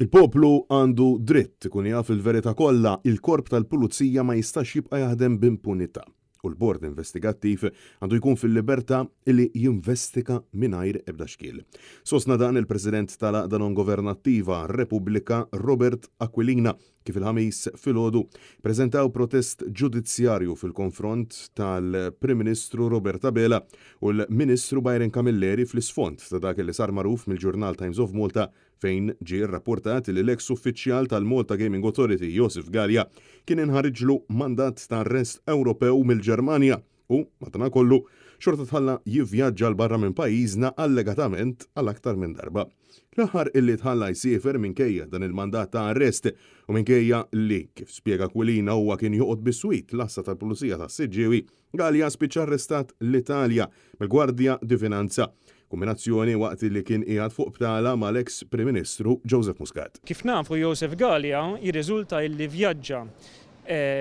Il-poplu għandu dritt ikun jaf il-verità kollha, il-Korp tal-Pulizija ma jistax jibqa' jaħdem b'impunità u l-Bord Investigattiv għandu jkun fil-libertà li jinvestiga mingħajr ebda xkiel. Sostna dan il-President tal-Għaqda Non-Governattiva Repubblika Robert Aquilina kif il-Ħamis filgħodu ppreżentaw protest ġudizzjarju fil-konfront tal-Prim Ministru Robert Abela u l-Ministru Byron Camilleri fl-isfond ta' dak li sar magħruf mill-ġurnal Times of Malta fejn ġie rrapportat li l-eks uffiċjal tal-Malta Gaming Authority Josef Galea kien inħariġlu mandat ta' arrest Ewropew mill-Ġermanja u, madanakollu, xorta tħalla jivvjaġġa 'l barra minn pajjiżna allegatament għal aktar minn darba. L-aħħar illi tħalla jsiefer minkejja dan il-mandat ta' arrest u minkejja li, kif spjega Aquilina huwa kien joqgħod biswit l-għassa tal-Pulizija tas-Siġġiewi, Galea spiċċa arrestat l-Italja mill-Guardia di Finanza, kumminazzjoni waqt li kien qiegħed fuq btala mal-eks Prim Ministru Joseph Muscat. Kif nafu Joseph Galea jirriżulta illi vjaġġa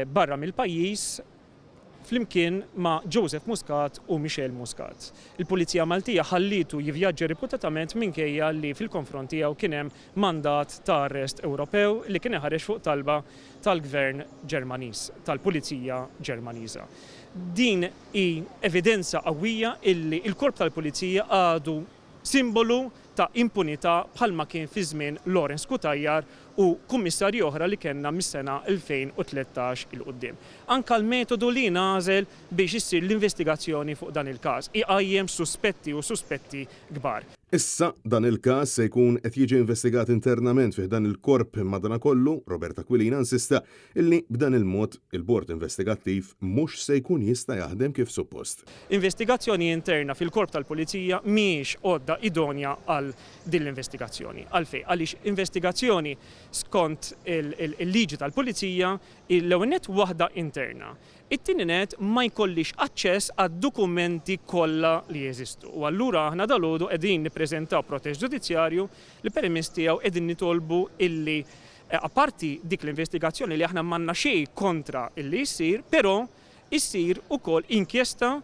barra mill-pajjiż flimkien ma' Joseph Muscat u Michelle Muscat. Il-Pulizija Maltija ħallietu jivvjaġġa riputatament minkejja li fil-konfront tiegħu kien hemm mandat ta' arrest Ewropew li kien inħareġ fuq talba tal-Gvern Ġermaniż, tal-Pulizija Ġermaniża. Din hi evidenza qawwija illi l-Korp tal-Pulizija għadu simbolu ta' impunità bħalma kien fi żmien Lawrence Cutajar u kummissarji oħra li kellna mis-sena 2013 'il quddiem. Anke l-metodu li ngħażel biex issir l-investigazzjoni fuq dan il-każ iqajjem suspetti u suspetti kbar. Issa, dan il-każ se jkun qed jiġi investigat internament fi ħdan il-Korp madanakollu, Robert Aquilina insista illi b'dan il-mod il-Bord Investigattiv mhux se jkun jista' jaħdem kif suppost. Investigazzjoni interna fil-Korp tal-Pulizija mhijiex għodda idonja għal din l-investigazzjoni. Għalfejn? Għaliex investigazzjoni skont il-liġi tal-Pulizija hi l-ewwel nett waħda interna. It-tieni nett, ma jkollix aċċess għad-dokumenti kollha li jeżistu. U allura aħna dalgħodu qegħdin nippreżentaw protest ġudizzjarju li permezz tiegħu qegħdin nitolbu illi apparti dik l-investigazzjoni li aħna m'għandna xejn kontra illi ssir, però issir ukoll inkjesta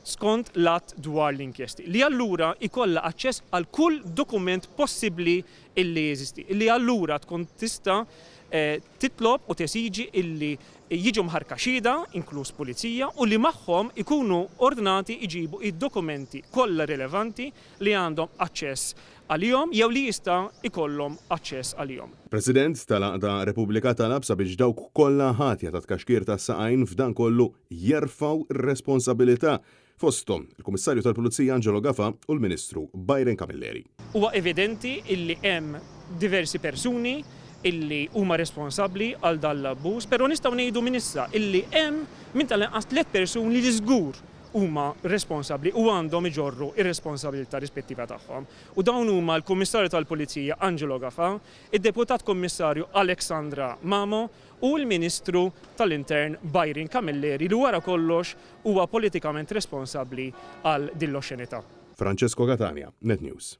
skont l-Att dwar l-Inkjesti, li allura jkollha aċċess għal kull dokument possibbli illi jeżisti, illi allura tkun tista' titlob u tesiġi illi jiġu mħarrka xhieda, inkluż pulizija, u li magħhom ikunu ordnati jġibu d-dokumenti kollha rilevanti li għandhom aċċess għalihom jew li jista' jkollhom aċċess għalihom. President tal-Għaqda Repubblika talab sabiex dawk kollha ħatja ta' tkaxkir tas-saqajn f'dan kollu jerfgħu r-responsabilità, fosthom il-Kummissarju tal-Pulizija Angelo Gafà u l-Ministru Byron Camilleri. Huwa evidenti illi hemm diversi persuni illi huma responsabbli għal dan l-abbuż, però nistgħu ngħidu minn issa illi hemm minn tal-inqas tlett persuni li żgur huma responsabbli u għandhom iġorru r-responsabilità rispettiva tagħhom. U dawn huma l-Kummissarju tal-Pulizija Angelo Gafà, id-Deputat Kummissarju Alexandra Mamo u l-Ministru tal-Intern Byron Camilleri li wara kollox huwa politikament responsabbli għal din l-oxxenità. Francesco Catania, Net News.